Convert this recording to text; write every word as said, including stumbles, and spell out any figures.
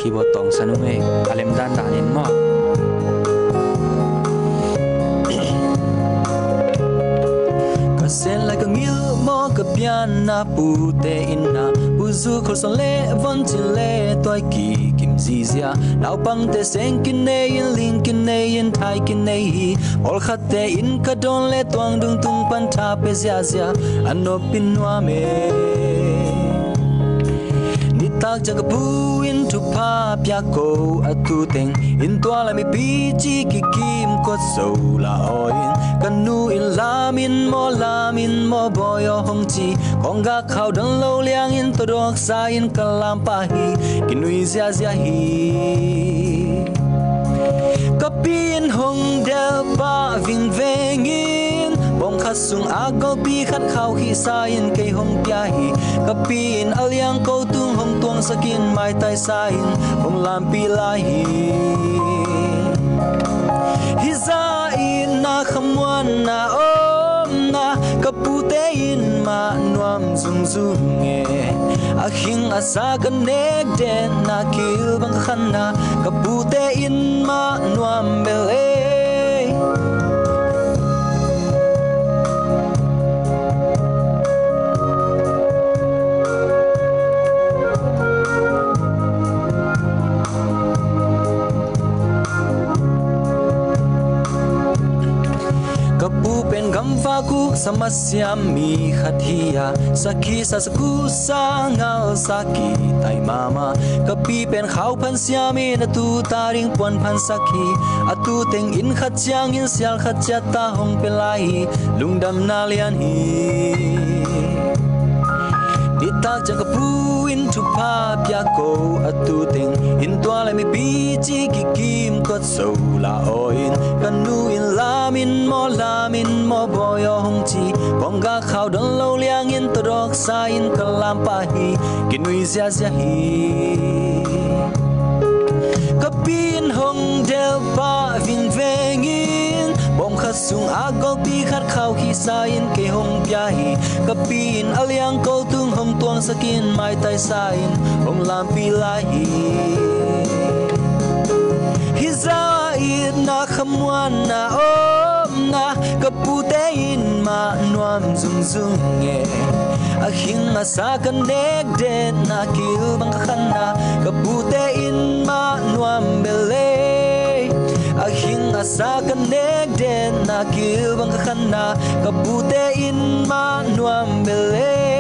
Keyboard tawngsan ung ei, a lem dandan in maw. Ka sen lai ka ngilh maw, ka pianna pute in na, puzu kholson le von cin le tuai kikim zizia. Naupangte seng kinei in, ling kinei in, thai kinei hi. Pawlkhatte in ka dawn le tuang dung tung pan tha pe ziazia, a nop in nuam e. Nitak ciang ka pu in thupha pia ko, a tu teng in tua lai mipi ci kikim kawt zo la aw in. Ka nu in lam in maw, lam in maw bawi aw hong ci, kawng gak khau don lo liang in tawdawk sa in ka lam pah hi, kinui ziazia hi. Ka pi in hong delh pah vingveng in, bawm khat sung a golpi khat khau khih sa in kei hong pia hi. Ka pi in a liang ko tung hong tuangsak in maitai sa in hong lampih lai hi. Hih zah itna khamuanna omna, ka pute in mah nuam zungzung e. A khing a sa ka nek detna, kilbang ka khanna, ka pute in mah nuam bel e. Ka pu pen gamvak uh sa masiam mi khat hi a, sakhi sa, saku sa, ngal sa, kitai mahmah. Ka pi pen khau phan siam in, a tu ta ding puan phansak hi. A tu teng inn khat ciangin sial khat ciat ta hong pia lai hi, lungdamna lian hi. Nitak ciang ka pu in thupha pia ko, a tu teng in tua lai mipi ci kikim kawt zo la aw in. Ka nu in lam in maw, lam in maw bawi aw hong ci, kawng gak khau don lo liang in tawdawk sa in ka lam pah hi, kinui ziazia hi. Ka pi in hong delh pah vingveng in, bawm khat sung a golpi khat khau khih sa in kei hong pia hi. Ka pi in a liang ko tung hong tuangsak in maitai sa in hong lampih lai hi. Hih zah itna khamuanna omna, ka pute in mah nuam zungzung e. A khing a sa ka nek detna, kilbang ka khanna, ka pute in mah nuam bel e. A khing a sa ka nek detna, kilbang ka khanna, ka pute in mah nuam bel e.